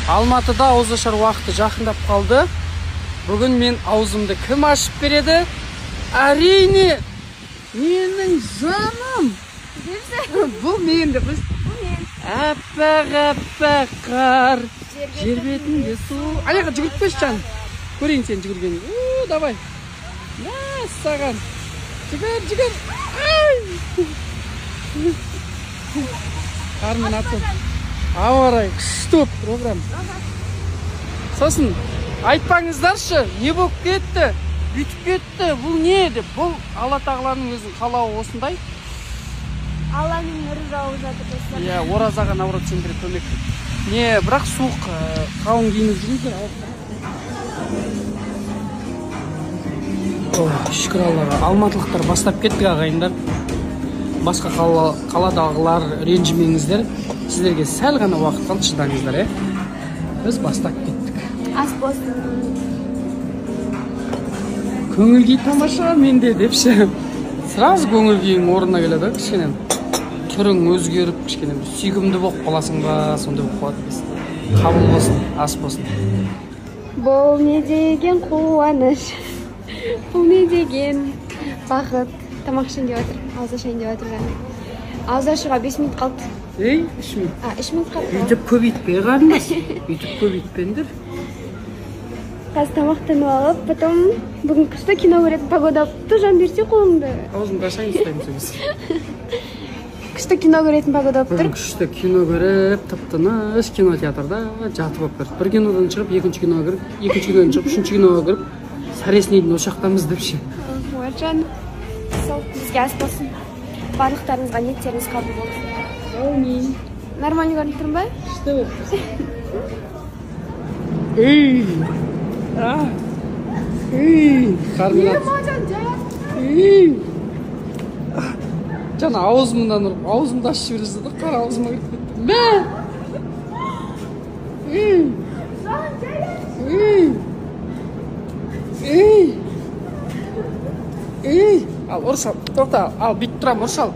Алматыда ауызашар уақыты жақындап қалды. Бүгін мен аузымды кім ашып береді? Әрине, менің жаным. Бұл мен деп. Бұл мен. Аппақ аппақ қар, жер бетінде су. Аяға жүгіріп қойшы жан. Көрейін сен жүгіргенін. Давай. Мәссаған. Жүгір, жүгір. Ай! Қармен атып. Ауа райы күшті болып тұр прям. Сосын айтпаңыздаршы, не болып кетті, бүйтіп кетті, бұл не деп. Бұл Алла тағаланың өзінің қалауы осындай. Алланың нұры жауып жатыр достар. Иә, оразаға наоборот сендерге көмек. Не, бірақ суық, қалың киініп жүріңіздер. Шүкір Аллаға. Алматылықтар бастап кеттік ағайындар. Басқа қаладағылар ренжімеңіздер. Сіздерге сәл ғана уақыт қалды, шыдаңыздар, ә? Біз бастап кеттік. Ас болсын. Көңіл күй тамаша менде депші. Сразу көңіл күйің орнына келеді, кішкене. Түрің өзгеріп, кішкене бір сүйкімді болып қаласың ба, сондай болып қалады екенсің. Қабыл болсын, ас болсын. Бұл не деген қуаныш, бұл не деген бақыт. Тамақ ішейін деп жатыр, ауыз ашайын деп жатыр жаңа. Ауыз ашуға 5 минут қалды. Ей, 3 минут. А, 3 минут қалды. Үйтіп көбейтпе, қарындас. Үйтіп көбейтпеңдер. Қазір тамақтанып алып, потом бүгін күшті кино көретін погода болыпты. Жан, берсе қолыңды. Аузымды ашайын ұстаймын сол кезде. Күшті кино көретін погода болып тұр. Бүгін күшті кино көріп, тып-тыныш кинотеатрда жатып алып берді. Бір кинодан шығып, екінші киноға кіріп, екінші кинодан шығып, үшінші киноға кіріп, сәресіне дейін осы жақтамыз деп ше. Жан, сол бізге ас болсын. Барлықтарыңызға ниеттеріңіз қабыл болсын. Әумин. Нормально көрініп тұрмын ба? Күшті болып тұрсың. Ей! Ей! Қарным Ей! Жаңа аузымнан ұрып, аузымды ашып жібере жаздады, қара аузыма кіріп кетті. Мә! Ей! Ей! Ей! Ей! Ал, ұр сал, тоқта, ал, бүйтіп тұрамын, ұр сал.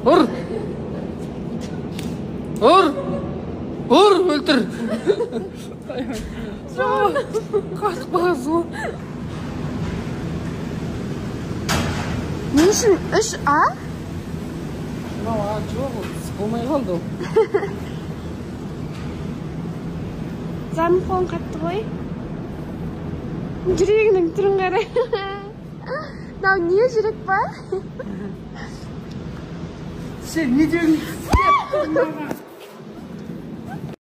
Ұр! Ұр! Ұр, өлтір! Қатып қалғансың ғой. Не үшін 3А? Мынау А жоқ, ол болмай қалды ол. Жаным, қолың қатты ғой. Жүрегінің түрін қара. Мынау не жүрек па? Сен не дедің?